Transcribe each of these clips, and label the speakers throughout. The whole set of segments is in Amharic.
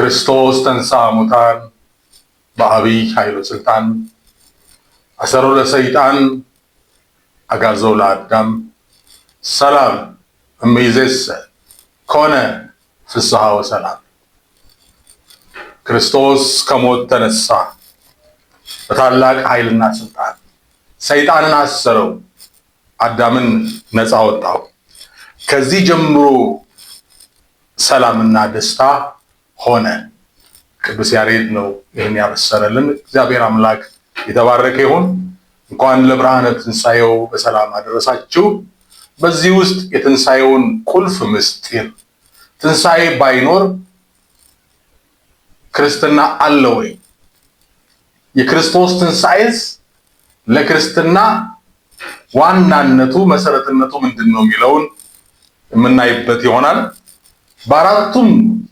Speaker 1: ክርስቶስ ተንሥአ እሙታን በዐቢይ ኃይል ወሥልጣን አሰሮ ለሰይጣን አግዓዞ ለአዳም ሰላም እምይእዜሰ ኮነ ፍስሐ ወሰላም። ክርስቶስ ከሞት ተነሳ በታላቅ ኃይልና ስልጣን፣ ሰይጣንን አሰረው፣ አዳምን ነፃ ወጣው። ከዚህ ጀምሮ ሰላምና ደስታ ሆነ። ቅዱስ ያሬድ ነው ይህን ያበሰረልን። እግዚአብሔር አምላክ የተባረከ ይሁን። እንኳን ለብርሃነ ትንሣኤው በሰላም አደረሳችሁ። በዚህ ውስጥ የትንሣኤውን ቁልፍ ምስጢር፣ ትንሣኤ ባይኖር ክርስትና አለ ወይ? የክርስቶስ ትንሣኤስ ለክርስትና ዋናነቱ መሰረትነቱ ምንድን ነው የሚለውን የምናይበት ይሆናል። በአራቱም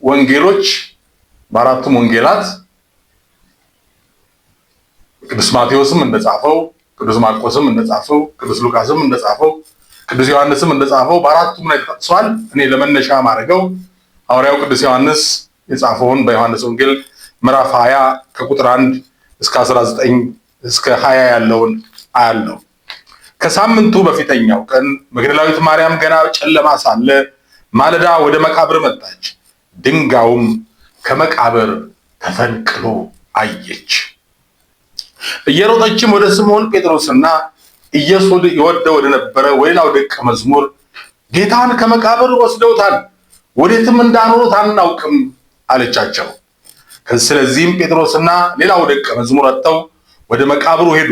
Speaker 1: ወንጌሎች፣ በአራቱም ወንጌላት ቅዱስ ማቴዎስም እንደጻፈው፣ ቅዱስ ማርቆስም እንደጻፈው፣ ቅዱስ ሉቃስም እንደጻፈው፣ ቅዱስ ዮሐንስም እንደጻፈው በአራቱም ላይ ተጠቅሷል። እኔ ለመነሻ ማድረገው ሐዋርያው ቅዱስ ዮሐንስ የጻፈውን በዮሐንስ ወንጌል ምዕራፍ 20 ከቁጥር 1 እስከ 19 እስከ 20 ያለውን አያለው። ከሳምንቱ በፊተኛው ቀን መግደላዊት ማርያም ገና ጨለማ ሳለ ማለዳ ወደ መቃብር መጣች። ድንጋዩም ከመቃብር ተፈንቅሎ አየች። እየሮጠችም ወደ ስምዖን ጴጥሮስና ኢየሱስ ይወደው ወደ ነበረ ወደ ሌላው ደቀ መዝሙር ጌታን ከመቃብር ወስደውታል፣ ወዴትም እንዳኖሩት አናውቅም አለቻቸው። ስለዚህም ጴጥሮስና ሌላው ደቀ መዝሙር ወጥተው ወደ መቃብሩ ሄዱ።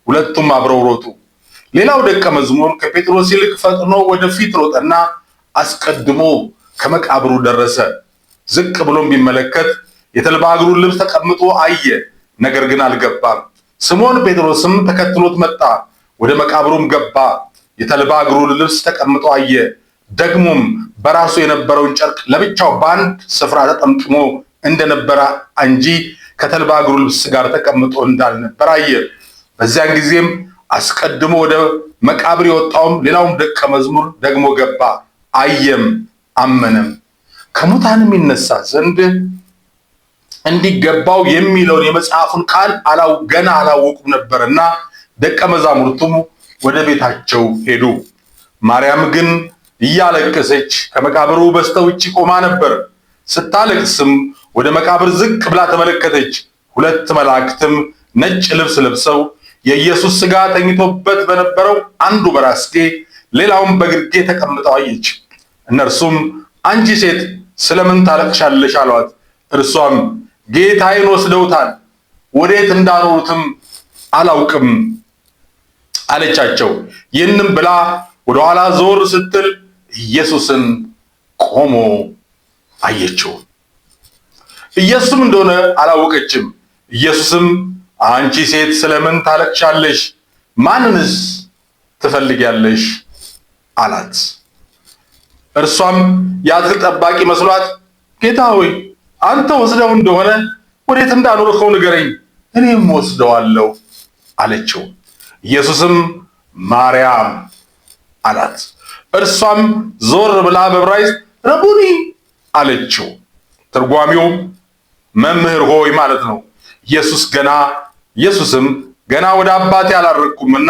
Speaker 1: ሁለቱም አብረው ሮጡ። ሌላው ደቀ መዝሙር ከጴጥሮስ ይልቅ ፈጥኖ ወደፊት ሮጠና አስቀድሞ ከመቃብሩ ደረሰ። ዝቅ ብሎም ቢመለከት የተልባ እግሩን ልብስ ተቀምጦ አየ፣ ነገር ግን አልገባም። ስምዖን ጴጥሮስም ተከትሎት መጣ፣ ወደ መቃብሩም ገባ። የተልባ እግሩን ልብስ ተቀምጦ አየ። ደግሞም በራሱ የነበረውን ጨርቅ ለብቻው በአንድ ስፍራ ተጠምጥሞ እንደነበረ እንጂ ከተልባ እግሩ ልብስ ጋር ተቀምጦ እንዳልነበር አየ። በዚያን ጊዜም አስቀድሞ ወደ መቃብር የወጣውም ሌላውም ደቀ መዝሙር ደግሞ ገባ፣ አየም፣ አመነም። ከሙታንም ይነሳ ዘንድ እንዲገባው የሚለውን የመጽሐፉን ቃል ገና አላወቁም ነበርና ደቀ መዛሙርቱም ወደ ቤታቸው ሄዱ። ማርያም ግን እያለቀሰች ከመቃብሩ በስተውጭ ቆማ ነበር። ስታለቅስም ወደ መቃብር ዝቅ ብላ ተመለከተች። ሁለት መላእክትም ነጭ ልብስ ለብሰው የኢየሱስ ሥጋ ተኝቶበት በነበረው አንዱ በራስጌ ሌላውም በግርጌ ተቀምጠው አየች። እነርሱም አንቺ ሴት ስለምን ታለቅሻለሽ? አሏት። እርሷም ጌታዬን ወስደውታል፣ ወዴት እንዳኖሩትም አላውቅም አለቻቸው። ይህንም ብላ ወደኋላ ዞር ስትል ኢየሱስን ቆሞ አየችው። ኢየሱስም እንደሆነ አላወቀችም። ኢየሱስም አንቺ ሴት ስለምን ታለቅሻለሽ? ማንንስ ትፈልጊያለሽ? አላት። እርሷም የአትክልት ጠባቂ መስሏት ጌታ ሆይ፣ አንተ ወስደው እንደሆነ ወዴት እንዳኖርከው ንገረኝ፣ እኔም ወስደዋለሁ አለችው። ኢየሱስም ማርያም አላት። እርሷም ዞር ብላ በዕብራይስጥ ረቡኒ አለችው። ትርጓሚው መምህር ሆይ ማለት ነው። ኢየሱስም ገና ወደ አባቴ አላረግኩምና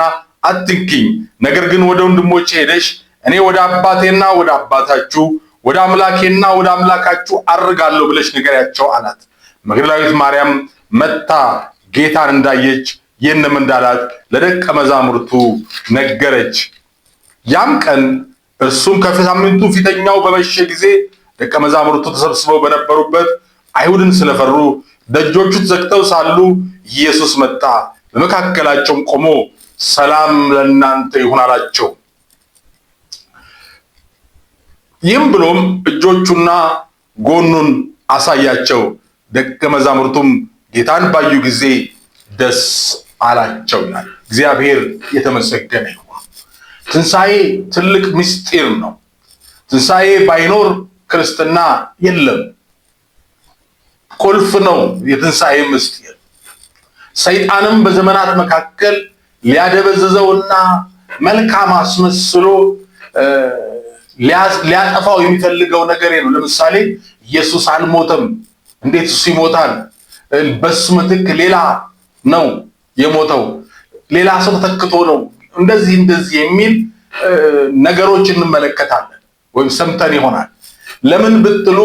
Speaker 1: አትንኪኝ፣ ነገር ግን ወደ ወንድሞቼ ሄደሽ እኔ ወደ አባቴና ወደ አባታችሁ፣ ወደ አምላኬና ወደ አምላካችሁ አርጋለሁ ብለሽ ንገሪያቸው አላት። መግደላዊት ማርያም መታ ጌታን እንዳየች ይህንም እንዳላት ለደቀ መዛሙርቱ ነገረች። ያም ቀን እርሱም ከሳምንቱ ፊተኛው በመሸ ጊዜ ደቀ መዛሙርቱ ተሰብስበው በነበሩበት አይሁድን ስለፈሩ ደጆቹ ተዘግተው ሳሉ ኢየሱስ መጣ፣ በመካከላቸውም ቆሞ ሰላም ለእናንተ ይሁን አላቸው። ይህም ብሎም እጆቹና ጎኑን አሳያቸው። ደቀ መዛሙርቱም ጌታን ባዩ ጊዜ ደስ አላቸው ይላል። እግዚአብሔር የተመሰገነ ይሁን። ትንሣኤ ትልቅ ምስጢር ነው። ትንሣኤ ባይኖር ክርስትና የለም። ቁልፍ ነው የትንሣኤ ምስጢር። ሰይጣንም በዘመናት መካከል ሊያደበዝዘውና መልካም አስመስሎ ሊያጠፋው የሚፈልገው ነገር ነው። ለምሳሌ ኢየሱስ አልሞተም፣ እንዴት እሱ ይሞታል? በሱ ምትክ ሌላ ነው የሞተው፣ ሌላ ሰው ተተክቶ ነው፣ እንደዚህ እንደዚህ የሚል ነገሮች እንመለከታለን ወይም ሰምተን ይሆናል። ለምን ብትሉ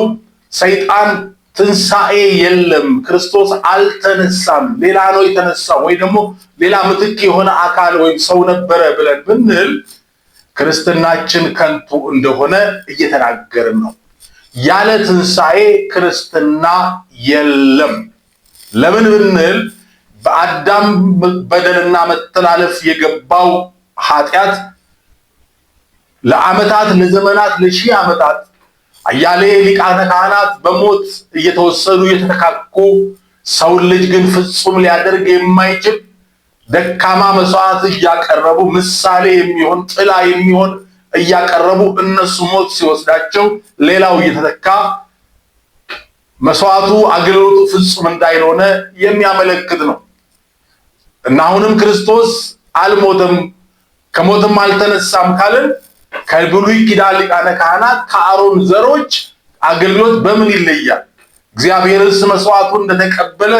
Speaker 1: ሰይጣን ትንሣኤ የለም፣ ክርስቶስ አልተነሳም፣ ሌላ ነው የተነሳው ወይ ደግሞ ሌላ ምትክ የሆነ አካል ወይም ሰው ነበረ ብለን ብንል ክርስትናችን ከንቱ እንደሆነ እየተናገርን ነው። ያለ ትንሣኤ ክርስትና የለም። ለምን ብንል በአዳም በደልና መተላለፍ የገባው ኃጢአት ለዓመታት፣ ለዘመናት፣ ለሺህ ዓመታት አያሌ ሊቃነ ካህናት በሞት እየተወሰዱ እየተተካኩ ሰውን ልጅ ግን ፍጹም ሊያደርግ የማይችል ደካማ መስዋዕት እያቀረቡ፣ ምሳሌ የሚሆን ጥላ የሚሆን እያቀረቡ፣ እነሱ ሞት ሲወስዳቸው ሌላው እየተተካ መስዋዕቱ አገልግሎቱ ፍጹም እንዳልሆነ የሚያመለክት ነው። እና አሁንም ክርስቶስ አልሞተም፣ ከሞትም አልተነሳም ካልን ከብሉይ ኪዳን ሊቃነ ካህናት ከአሮን ዘሮች አገልግሎት በምን ይለያል? እግዚአብሔርስ መስዋዕቱን እንደተቀበለ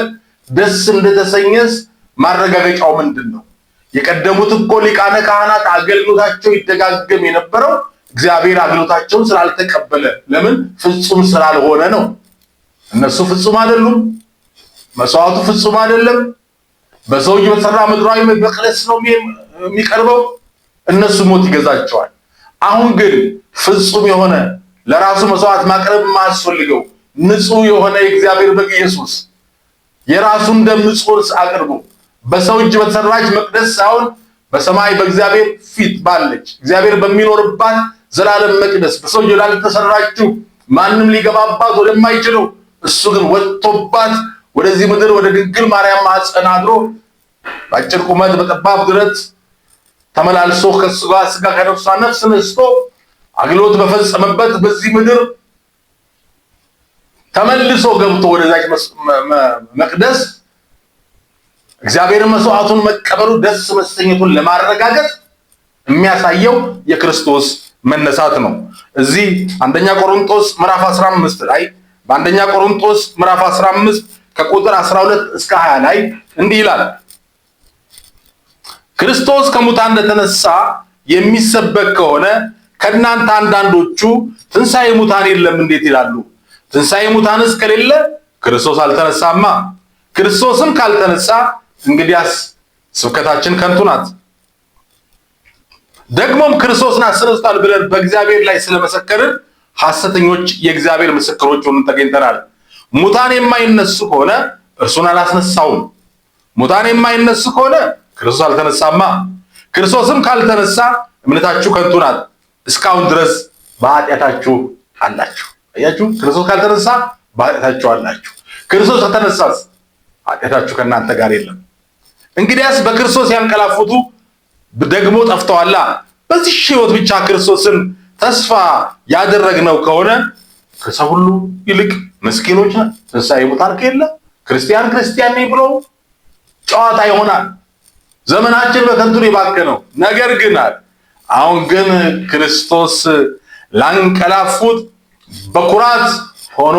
Speaker 1: ደስ እንደተሰኘስ ማረጋገጫው ምንድን ነው? የቀደሙት እኮ ሊቃነ ካህናት አገልግሎታቸው ይደጋገም የነበረው እግዚአብሔር አገልግሎታቸውን ስላልተቀበለ፣ ለምን? ፍጹም ስላልሆነ ነው። እነሱ ፍጹም አይደሉም። መስዋዕቱ ፍጹም አይደለም። በሰው እጅ በተሰራ ምድራዊ መቅደስ ነው የሚቀርበው። እነሱ ሞት ይገዛቸዋል። አሁን ግን ፍጹም የሆነ፣ ለራሱ መስዋዕት ማቅረብ የማያስፈልገው፣ ንጹህ የሆነ የእግዚአብሔር በግ ኢየሱስ የራሱን ደም ንጹህ አቅርቦ በሰው እጅ በተሰራች መቅደስ ሳይሆን በሰማይ በእግዚአብሔር ፊት ባለች፣ እግዚአብሔር በሚኖርባት ዘላለም መቅደስ፣ በሰው እጅ ላልተሰራችው፣ ማንም ሊገባባት ወደማይችለው፣ እሱ ግን ወጥቶባት ወደዚህ ምድር ወደ ድንግል ማርያም ማኅፀን አድሮ በአጭር ቁመት በጠባብ ድረት ተመላልሶ ከእሱ ጋር ስጋ ከነፍሷ ነፍስ ነስቶ አገልግሎት በፈጸመበት በዚህ ምድር ተመልሶ ገብቶ ወደዛች መቅደስ እግዚአብሔር መስዋዕቱን መቀበሉ ደስ መሰኘቱን ለማረጋገጥ የሚያሳየው የክርስቶስ መነሳት ነው። እዚህ አንደኛ ቆሮንቶስ ምዕራፍ 15 ላይ፣ በአንደኛ ቆሮንቶስ ምዕራፍ 15 ከቁጥር 12 እስከ 20 ላይ እንዲህ ይላል። ክርስቶስ ከሙታን እንደተነሳ የሚሰበክ ከሆነ ከእናንተ አንዳንዶቹ ትንሣኤ ሙታን የለም እንዴት ይላሉ? ትንሣኤ ሙታንስ ከሌለ ክርስቶስ አልተነሳማ። ክርስቶስም ካልተነሳ እንግዲያስ ስብከታችን ከንቱ ናት። ደግሞም ክርስቶስን አስነስቷል ብለን በእግዚአብሔር ላይ ስለመሰከርን ሐሰተኞች የእግዚአብሔር ምስክሮች ሆነን ተገኝተናል። ሙታን የማይነሱ ከሆነ እርሱን አላስነሳውም። ሙታን የማይነሱ ከሆነ ክርስቶስ አልተነሳማ። ክርስቶስም ካልተነሳ እምነታችሁ ከንቱ ናት፣ እስካሁን ድረስ በኃጢአታችሁ አላችሁ። አያችሁ፣ ክርስቶስ ካልተነሳ በኃጢአታችሁ አላችሁ። ክርስቶስ ከተነሳስ ኃጢአታችሁ ከእናንተ ጋር የለም። እንግዲያስ በክርስቶስ ያንቀላፉቱ ደግሞ ጠፍተዋላ። በዚህ ሕይወት ብቻ ክርስቶስን ተስፋ ያደረግነው ከሆነ ከሰው ሁሉ ይልቅ ምስኪኖች ነን። ትንሣኤ ሙታን ከሌለ ክርስቲያን ክርስቲያን ነኝ ብሎ ጨዋታ ይሆናል። ዘመናችን በከንቱ የባከነው። ነገር ግን አለ፣ አሁን ግን ክርስቶስ ላንቀላፉት በኩራት ሆኖ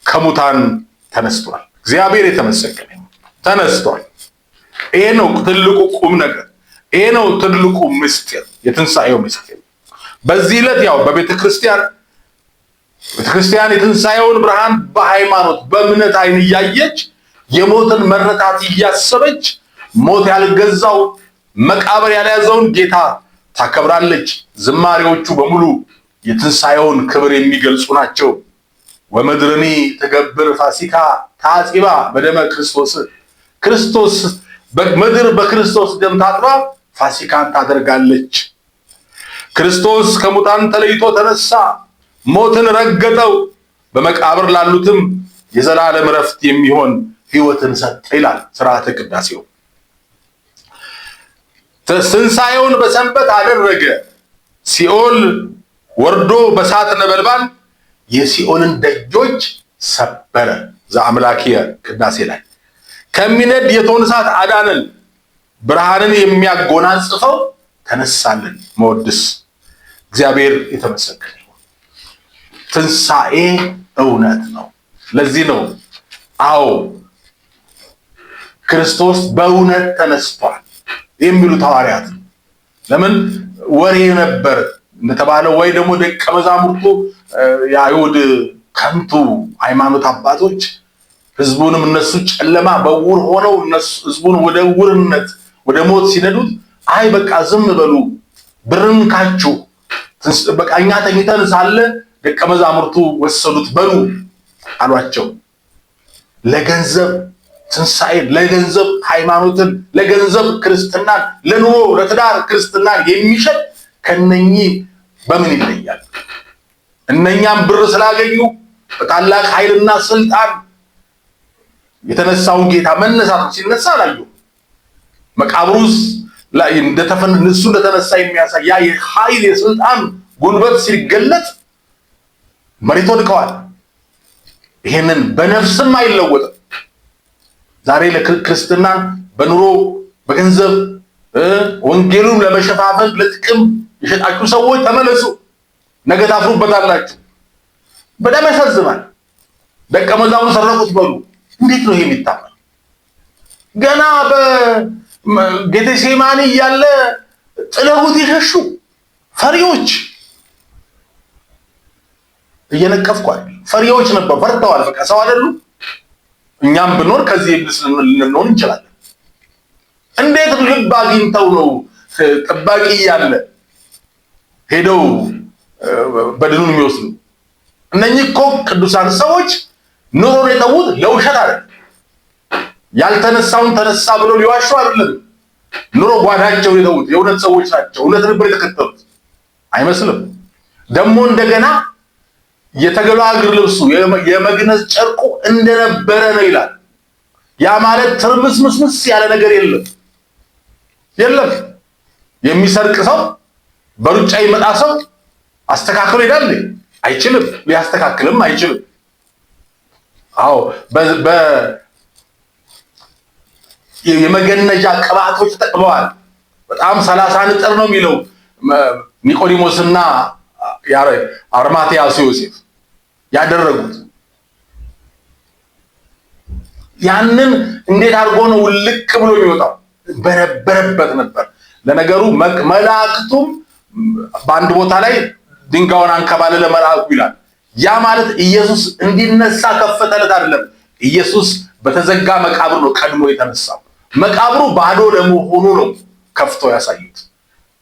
Speaker 1: ከሙታን ተነስቷል። እግዚአብሔር የተመሰገነ ይሁን። ተነስቷል። ይሄ ነው ትልቁ ቁም ነገር። ይሄ ነው ትልቁ ምስጢር፣ የትንሣኤው ምስጢር። በዚህ ዕለት ያው በቤተ ክርስቲያን ቤተክርስቲያን የትንሣኤውን ብርሃን በሃይማኖት በእምነት አይን እያየች፣ የሞትን መረታት እያሰበች፣ ሞት ያልገዛው መቃብር ያልያዘውን ጌታ ታከብራለች። ዝማሬዎቹ በሙሉ የትንሣኤውን ክብር የሚገልጹ ናቸው። ወምድርኒ ትገብር ፋሲካ ታጺባ በደመ ክርስቶስ፣ ክርስቶስ ምድር በክርስቶስ ደም ታጥባ ፋሲካን ታደርጋለች። ክርስቶስ ከሙታን ተለይቶ ተነሳ፣ ሞትን ረገጠው፣ በመቃብር ላሉትም የዘላለም ረፍት የሚሆን ሕይወትን ሰጠ ይላል ስርዓተ ቅዳሴው። ትንሣኤውን በሰንበት አደረገ። ሲኦል ወርዶ በሳት ነበልባል የሲኦልን ደጆች ሰበረ። ዘአምላኪየ ቅዳሴ ላይ ከሚነድ የእቶን እሳት አዳነን፣ ብርሃንን የሚያጎናጽፈው ተነሳልን። መወድስ እግዚአብሔር የተመሰገነ ይሁን። ትንሣኤ እውነት ነው። ለዚህ ነው አዎ ክርስቶስ በእውነት ተነስቷል የሚሉት ሐዋርያት። ለምን ወሬ ነበር እንደተባለው ወይ ደግሞ ደቀ መዛሙርቱ የአይሁድ ከንቱ ሃይማኖት አባቶች ህዝቡንም እነሱ ጨለማ በውር ሆነው እነሱ ህዝቡን ወደ ውርነት ወደ ሞት ሲነዱት፣ አይ በቃ ዝም በሉ ብርንካችሁ፣ በቃ እኛ ተኝተን ሳለ ደቀ መዛሙርቱ ወሰዱት በሉ አሏቸው። ለገንዘብ ትንሣኤን፣ ለገንዘብ ሃይማኖትን፣ ለገንዘብ ክርስትናን፣ ለኑሮ ለትዳር ክርስትናን የሚሸጥ ከነኚህ በምን ይለያል? እነኛም ብር ስላገኙ በታላቅ ኃይልና ስልጣን የተነሳውን ጌታ መነሳት ሲነሳ አላዩ። መቃብሩስ ላይ እሱ እንደተነሳ የሚያሳይ ያ የኃይል የስልጣን ጉልበት ሲገለጥ መሬት ወድቀዋል። ይሄንን በነፍስም አይለወጥም። ዛሬ ለክርስትናን በኑሮ በገንዘብ ወንጌሉን ለመሸፋፈን ለጥቅም የሸጣችሁ ሰዎች ተመለሱ፣ ነገ ታፍሩበታላችሁ። በጣም ያሳዝናል። ደቀ መዛሙርቱ ሰረቁት በሉ። እንዴት ነው ይሄ የሚታመነው? ገና በጌቴሴማኒ እያለ ጥለውት የሸሹ ፈሪዎች፣ እየነቀፍኩ አይደል፣ ፈሪዎች ነበሩ። ፈርተዋል። በቃ ሰው አይደሉ። እኛም ብንሆን ከዚህ ብስ ልንሆን እንችላለን። እንዴት ልብ አግኝተው ነው ጠባቂ እያለ ሄደው በድኑን የሚወስዱ? እነኚህ እኮ ቅዱሳን ሰዎች ኑሮን የተዉት ለውሸት አይደለም። ያልተነሳውን ተነሳ ብሎ ሊዋሹ አይደለም። ኑሮ ጓዳቸውን የተዉት የእውነት ሰዎች ናቸው። እውነት ነበር የተከተሉት አይመስልም። ደግሞ እንደገና የተገላ እግር ልብሱ የመግነዝ ጨርቁ እንደነበረ ነው ይላል። ያ ማለት ትርምስምስምስ ያለ ነገር የለም የለም። የሚሰርቅ ሰው በሩጫ ይመጣ ሰው አስተካክሎ ይሄዳል አይችልም። ሊያስተካክልም አይችልም። አዎ የመገነጃ ቅባቶች ተጠቅመዋል። በጣም 30 ንጥር ነው የሚለው ኒቆዲሞስና አርማትያስ ዮሴፍ ያደረጉት። ያንን እንዴት አድርጎ ነው ልቅ ብሎ የሚወጣው? በነበረበት ነበር። ለነገሩ መላእክቱም በአንድ ቦታ ላይ ድንጋዩን አንከባለለ መልአኩ ይላል። ያ ማለት ኢየሱስ እንዲነሳ ከፈተለት አይደለም። ኢየሱስ በተዘጋ መቃብር ነው ቀድሞ የተነሳው። መቃብሩ ባዶ ለመሆኑ ነው ከፍቶ ያሳዩት።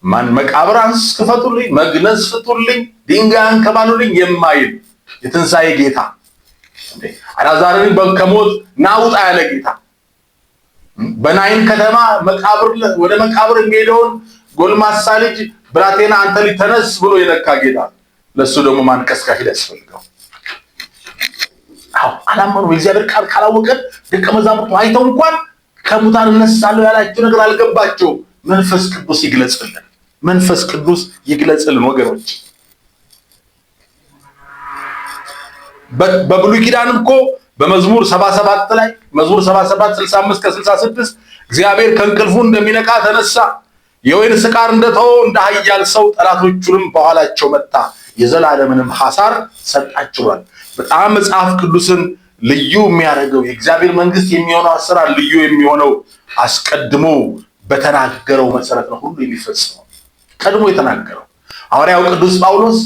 Speaker 1: ማን መቃብር ክፈቱልኝ፣ መግነዝ ፍቱልኝ፣ ድንጋይ አንከባሉልኝ የማይል የትንሣኤ ጌታ፣ አልዓዛርን ከሞት ናውጣ ያለ ጌታ፣ በናይን ከተማ መቃብር ወደ መቃብር የሚሄደውን ጎልማሳ ልጅ ብላቴና አንተ ልጅ ተነስ ብሎ የነካ ጌታ፣ ለሱ ደግሞ ማን ቀስቃሽ ሊያስፈልገው? አዎ አላመኑም። የእግዚአብሔር ቃል ካላወቀን ደቀ መዛሙርቱ አይተው እንኳን ከሙታን እነሳለሁ ያላቸው ነገር አልገባቸውም። መንፈስ ቅዱስ ይግለጽልን። መንፈስ ቅዱስ ይግለጽልን ወገኖች። በብሉይ ኪዳንም እኮ በመዝሙር 77 ላይ፣ መዝሙር 77 65 ከ66፣ እግዚአብሔር ከእንቅልፉ እንደሚነቃ ተነሳ፣ የወይን ስካር እንደተወው እንደ ኃያል ሰው ጠላቶቹንም በኋላቸው መታ፣ የዘላለምንም ሐሳር ሰጣቸዋል። በጣም መጽሐፍ ቅዱስን ልዩ የሚያደርገው፣ የእግዚአብሔር መንግስት የሚሆነው አሰራር ልዩ የሚሆነው አስቀድሞ በተናገረው መሰረት ነው ሁሉ የሚፈጽመው። ቀድሞ የተናገረው ሐዋርያው ቅዱስ ጳውሎስ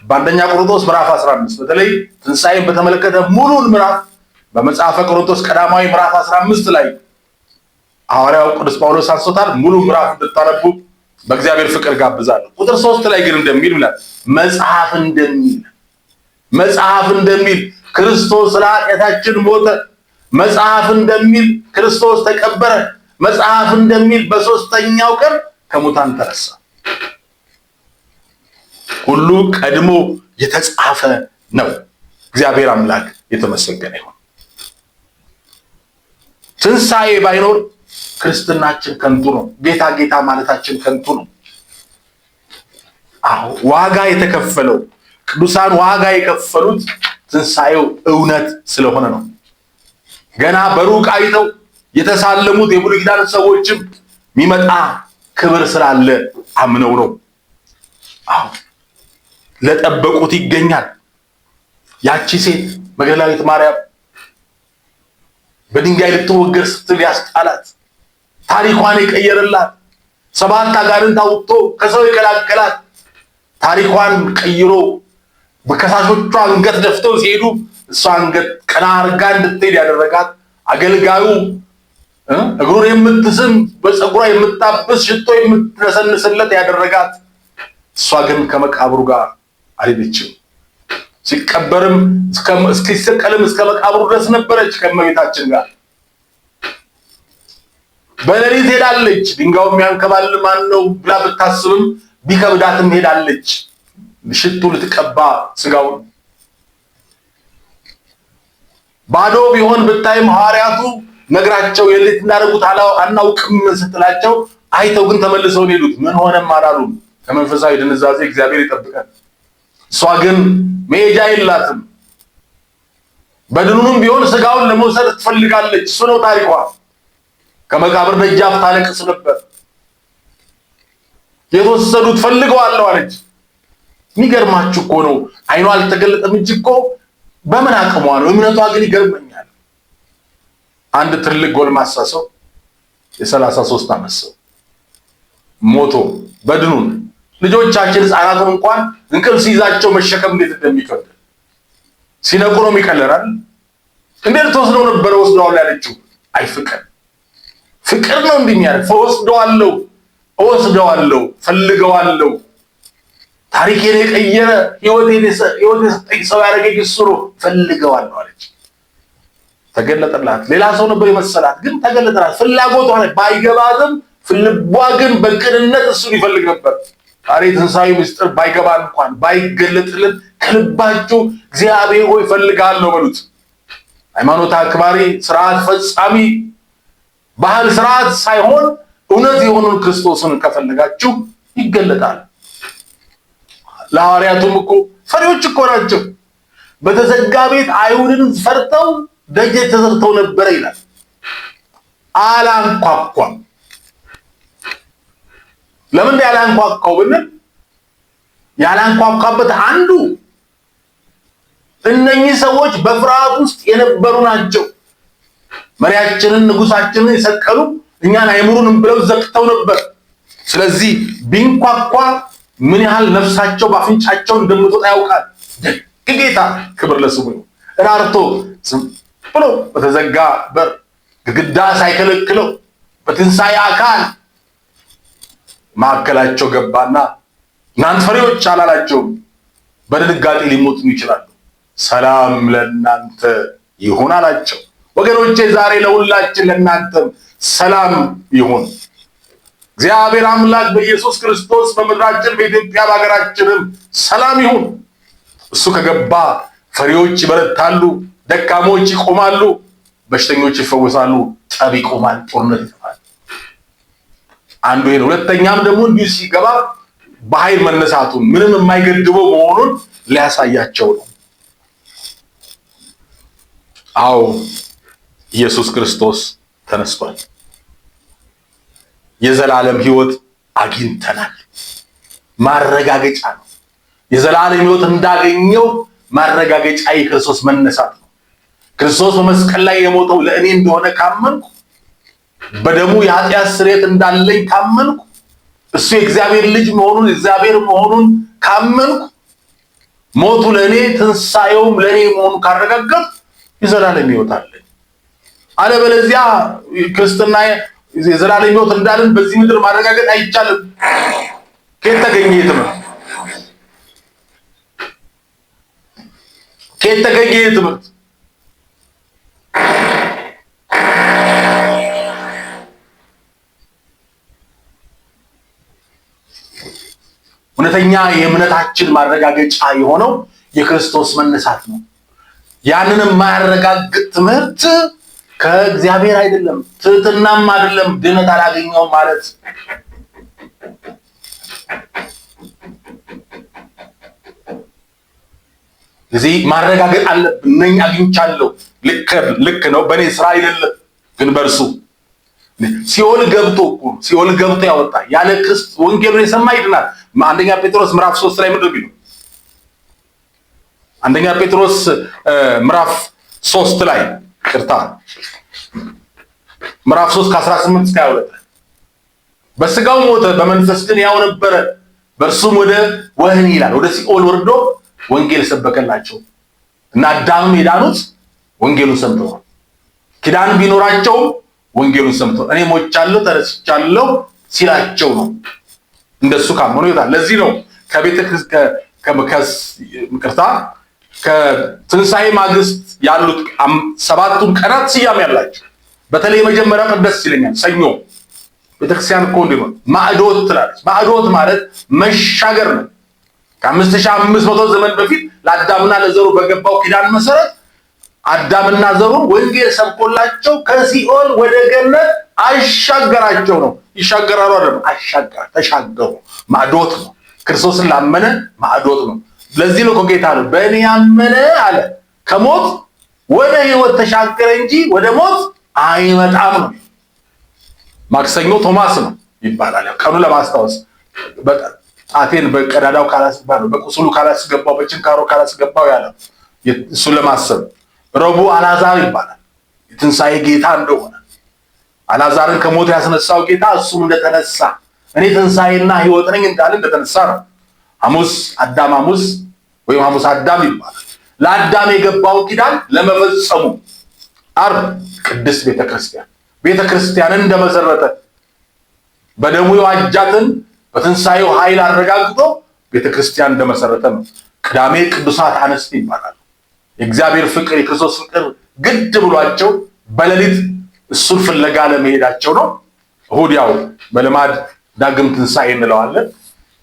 Speaker 1: በአንደኛ ቆሮንቶስ ምዕራፍ 15 በተለይ ትንሣኤን በተመለከተ ሙሉን ምዕራፍ በመጽሐፈ ቆሮንቶስ ቀዳማዊ ምዕራፍ 15 ላይ ሐዋርያው ቅዱስ ጳውሎስ አንስቶታል። ሙሉ ምዕራፍ እንድታነቡ በእግዚአብሔር ፍቅር ጋብዛለሁ። ቁጥር 3 ላይ ግን እንደሚል ይላል፣ መጽሐፍ እንደሚል ክርስቶስ ለኃጢአታችን ሞተ። መጽሐፍ እንደሚል ክርስቶስ ተቀበረ። መጽሐፍ እንደሚል በሶስተኛው ቀን ከሙታን ተነሳ። ሁሉ ቀድሞ የተጻፈ ነው። እግዚአብሔር አምላክ የተመሰገነ ይሁን። ትንሣኤ ባይኖር ክርስትናችን ከንቱ ነው። ጌታ ጌታ ማለታችን ከንቱ ነው። አዎ ዋጋ የተከፈለው፣ ቅዱሳን ዋጋ የከፈሉት ትንሣኤው እውነት ስለሆነ ነው። ገና በሩቅ አይተው የተሳለሙት የብሉይ ኪዳን ሰዎችም የሚመጣ ክብር ስላለ አምነው ነው። አዎ ለጠበቁት ይገኛል። ያቺ ሴት መግደላዊት ማርያም በድንጋይ ልትወገር ስትል ያስጣላት፣ ታሪኳን የቀየረላት፣ 7 አጋንንት አውጥቶ ከሰው የቀላቀላት፣ ታሪኳን ቀይሮ በከሳሾቿ አንገት ደፍተው ሲሄዱ እሷ አንገት ቀና አርጋ እንድትሄድ ያደረጋት አገልጋዩ እግሩን የምትስም በፀጉሯ የምታብስ ሽቶ የምትነሰንስለት ያደረጋት፣ እሷ ግን ከመቃብሩ ጋር አልሄደችም። ሲቀበርም እስኪሰቀልም እስከ መቃብሩ ድረስ ነበረች ከእመቤታችን ጋር። በሌሊት ሄዳለች። ድንጋዩ የሚያንከባል ማን ነው ብላ ብታስብም ቢከብዳትም ሄዳለች፣ ሽቱ ልትቀባ ስጋውን። ባዶ ቢሆን ብታይም ሐዋርያቱ ነግራቸው የሌት እንዳደረጉት አናውቅም ስትላቸው አይተው ግን ተመልሰው ሄዱት። ምን ሆነም አላሉም። ከመንፈሳዊ ድንዛዜ እግዚአብሔር ይጠብቃል። እሷ ግን መሄጃ የላትም። በድኑንም ቢሆን ስጋውን ለመውሰድ ትፈልጋለች። እሱ ነው ታሪኳ። ከመቃብር ደጃፍ ታለቅስ ነበር። የተወሰዱት ፈልገዋለሁ አለች። የሚገርማችሁ እኮ ነው አይኗ አልተገለጠም እንጂ እኮ በምን አቅሟ ነው? እምነቷ ግን ይገርመኛል። አንድ ትልቅ ጎልማሳ ሰው የ33 ዓመት ሰው ሞቶ በድኑን ልጆቻችን ህፃናቱን እንኳን እንቅልፍ ሲይዛቸው መሸከም እንዴት እንደሚከብድ ሲነቁ ነው የሚቀለራል። እንዴት ተወስደው ነበረ ወስደዋለሁ ያለችው። አይ ፍቅር ፍቅር ነው እንደሚያደርግ ወስደዋለሁ እወስደዋለሁ ፈልገዋለሁ ታሪኬን የቀየረ ህይወቴን የሰጠኝ ሰው ያደረገኝ እሱ ነው ፈልገዋለሁ አለች። ተገለጠላት። ሌላ ሰው ነበር የመሰላት ግን ተገለጠላት። ፍላጎቷ ባይገባትም ልቧ ግን በቅንነት እሱን ይፈልግ ነበር። ዛሬ ትንሣኤው ምስጢር ባይገባን እንኳን ባይገለጥልን ከልባችሁ እግዚአብሔር ሆይ እፈልግሃለሁ በሉት። ሃይማኖት አክባሪ፣ ስርዓት ፈጻሚ፣ ባህል ስርዓት ሳይሆን እውነት የሆነውን ክርስቶስን ከፈለጋችሁ ይገለጣል። ለሐዋርያቱም እኮ ፈሪዎች እኮ ናቸው። በተዘጋ ቤት አይሁድን ፈርተው ደጅ ተዘግተው ነበረ ይላል። አላንኳኳም። ለምን ያላንኳኳው ብንል ያላንኳኳበት አንዱ እነኚህ ሰዎች በፍርሃት ውስጥ የነበሩ ናቸው። መሪያችንን ንጉሳችንን የሰቀሉ እኛን አይምሩንም ብለው ዘግተው ነበር። ስለዚህ ቢንኳኳ ምን ያህል ነፍሳቸው ባፍንጫቸው እንደምትወጣ ያውቃል። ደግ ጌታ ክብር ለስሙ ይሁን። ራርቶ ዝም ብሎ በተዘጋ በር ግድግዳ ሳይከለክለው በትንሣኤ አካል ማዕከላቸው ገባና እናንተ ፈሪዎች አላላቸውም። በድንጋጤ ሊሞቱ ይችላሉ። ሰላም ለእናንተ ይሁን አላቸው። ወገኖቼ ዛሬ ለሁላችን ለእናንተም ሰላም ይሁን። እግዚአብሔር አምላክ በኢየሱስ ክርስቶስ በምድራችን በኢትዮጵያ በሀገራችንም ሰላም ይሁን። እሱ ከገባ ፈሪዎች ይበረታሉ፣ ደካሞች ይቆማሉ፣ በሽተኞች ይፈወሳሉ፣ ጠብ ይቆማል፣ ጦርነት ይጠፋል። አንዱ ይሄ ነው። ሁለተኛም ደግሞ እንዲሁ ሲገባ በኃይል መነሳቱን ምንም የማይገድበው መሆኑን ሊያሳያቸው ነው። አዎ ኢየሱስ ክርስቶስ ተነስቷል። የዘላለም ሕይወት አግኝተናል። ማረጋገጫ ነው። የዘላለም ሕይወት እንዳገኘው ማረጋገጫ የክርስቶስ መነሳት ነው። ክርስቶስ በመስቀል ላይ የሞተው ለእኔ እንደሆነ ካመንኩ፣ በደሙ የኃጢአት ስርየት እንዳለኝ ካመንኩ፣ እሱ የእግዚአብሔር ልጅ መሆኑን እግዚአብሔር መሆኑን ካመንኩ፣ ሞቱ ለእኔ ትንሣኤውም ለእኔ መሆኑን ካረጋገጥኩ የዘላለም ሕይወት አለኝ። አለበለዚያ ክርስትና የዘላለም ሕይወት እንዳለን በዚህ ምድር ማረጋገጥ አይቻልም። ከየት ተገኘ ትምህርት? ከየት ተገኘ ትምህርት? እውነተኛ የእምነታችን ማረጋገጫ የሆነው የክርስቶስ መነሳት ነው። ያንን የማያረጋግጥ ትምህርት ከእግዚአብሔር አይደለም፣ ትህትናም አይደለም፣ ድነት አላገኘውም ማለት። እዚህ ማረጋገጥ አለብን። ነኝ አግኝቻለሁ፣ ልክ ነው፣ በእኔ ስራ አይደለም፣ ግን በእርሱ ሲኦል ገብቶ እኮ ሲኦል ገብቶ ያወጣ ያለ ክርስቶስ ወንጌሉን የሰማ ይድናል። አንደኛ ጴጥሮስ ምዕራፍ 3 ላይ ምንድን ነው የሚለው? አንደኛ ጴጥሮስ ምዕራፍ 3 ላይ ቅርታ ምዕራፍ 3 ከ18 እስከ 22። በስጋው ሞተ፣ በመንፈስ ግን ያው ነበረ። በእርሱም ወደ ወህኒ ይላል፣ ወደ ሲኦል ወርዶ ወንጌል ሰበከላቸው እና አዳምም የዳኑት ወንጌሉን ሰምተው ነው። ኪዳን ቢኖራቸውም ወንጌሉን ሰምተው እኔ ሞቻለሁ ተነስቻለሁ ሲላቸው ነው። እንደሱ ካመኑ ይወጣል። ለዚህ ነው ከቤተ ይቅርታ ከትንሣኤ ማግስት ያሉት ሰባቱን ቀናት ስያሜ ያላቸው። በተለይ የመጀመሪያው ቀን ደስ ይለኛል። ሰኞ ቤተክርስቲያን እኮ እንዲህ ነው ማዕዶት ትላለች። ማዕዶት ማለት መሻገር ነው። ከ5500 ዘመን በፊት ለአዳምና ለዘሩ በገባው ኪዳን መሰረት አዳምና ዘሩን ወንጌል ሰብኮላቸው ከሲኦል ወደ ገነት አሻገራቸው ነው። ይሻገራሉ አይደለም፣ አሻገራ ተሻገሩ። ማዕዶት ነው። ክርስቶስን ላመነ ማዕዶት ነው። ለዚህ ነው ጌታ ነው በእኔ ያመነ አለ ከሞት ወደ ሕይወት ተሻገረ እንጂ ወደ ሞት አይመጣም ነው። ማክሰኞ ቶማስ ነው ይባላል። ያው ቀኑ ለማስታወስ ጣቴን በቀዳዳው ካላስገባው፣ በቁስሉ ካላስገባው፣ በችንካሮ ካላስገባው ያለ እሱን ለማሰብ። ረቡዕ አልዓዛር ይባላል። የትንሣኤ ጌታ እንደሆነ፣ አልዓዛርን ከሞት ያስነሳው ጌታ እሱም እንደተነሳ፣ እኔ ትንሣኤና ሕይወት ነኝ እንዳለ እንደተነሳ ነው። ሐሙስ አዳም ሐሙስ ወይም ሐሙስ አዳም ይባላል። ለአዳም የገባው ኪዳን ለመፈጸሙ። ዓርብ ቅድስት ቤተክርስቲያን፣ ቤተክርስቲያንን እንደመሰረተ፣ በደሙ የዋጃትን በትንሣኤው ኃይል አረጋግጦ ቤተክርስቲያን እንደመሰረተ ነው። ቅዳሜ ቅዱሳት አንስት ይባላል። የእግዚአብሔር ፍቅር፣ የክርስቶስ ፍቅር ግድ ብሏቸው በሌሊት እሱን ፍለጋ ለመሄዳቸው ነው። እሑድ ያው በልማድ ዳግም ትንሣኤ እንለዋለን።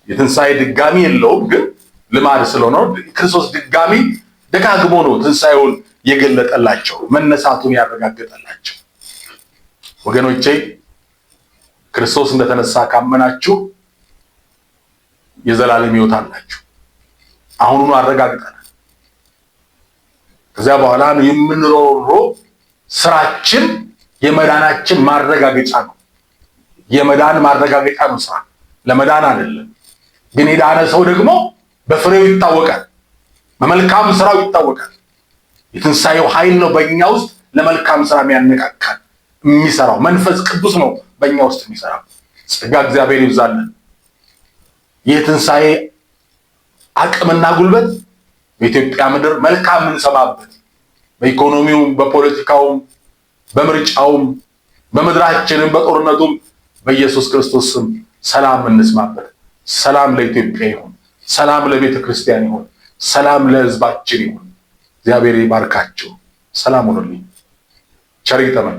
Speaker 1: የትንሣኤ ድጋሚ የለውም፣ ግን ልማድ ስለሆነ ክርስቶስ ድጋሚ ደጋግሞ ነው ትንሣኤውን የገለጠላቸው፣ መነሳቱን ያረጋገጠላቸው። ወገኖቼ፣ ክርስቶስ እንደተነሳ ካመናችሁ የዘላለም ሕይወት አላችሁ። አሁኑኑ አረጋግጠናል። ከዚያ በኋላ የምንኖረው ስራችን የመዳናችን ማረጋገጫ ነው። የመዳን ማረጋገጫ ነው። ስራ ለመዳን አይደለም። ግን የዳነ ሰው ደግሞ በፍሬው ይታወቃል፣ በመልካም ስራው ይታወቃል። የትንሣኤው ኃይል ነው በእኛ ውስጥ ለመልካም ስራ የሚያነቃቃል፣ የሚሰራው መንፈስ ቅዱስ ነው በእኛ ውስጥ የሚሰራው። ጸጋ እግዚአብሔር ይብዛልን። ይህ ትንሣኤ አቅምና ጉልበት በኢትዮጵያ ምድር መልካም የምንሰማበት፣ በኢኮኖሚውም፣ በፖለቲካውም፣ በምርጫውም፣ በምድራችንም፣ በጦርነቱም በኢየሱስ ክርስቶስ ስም ሰላም እንስማበት። ሰላም ለኢትዮጵያ ይሁን። ሰላም ለቤተ ክርስቲያን ይሁን። ሰላም ለሕዝባችን ይሁን። እግዚአብሔር ይባርካችሁ። ሰላም ሁኑልኝ። ቸር ይግጠመን።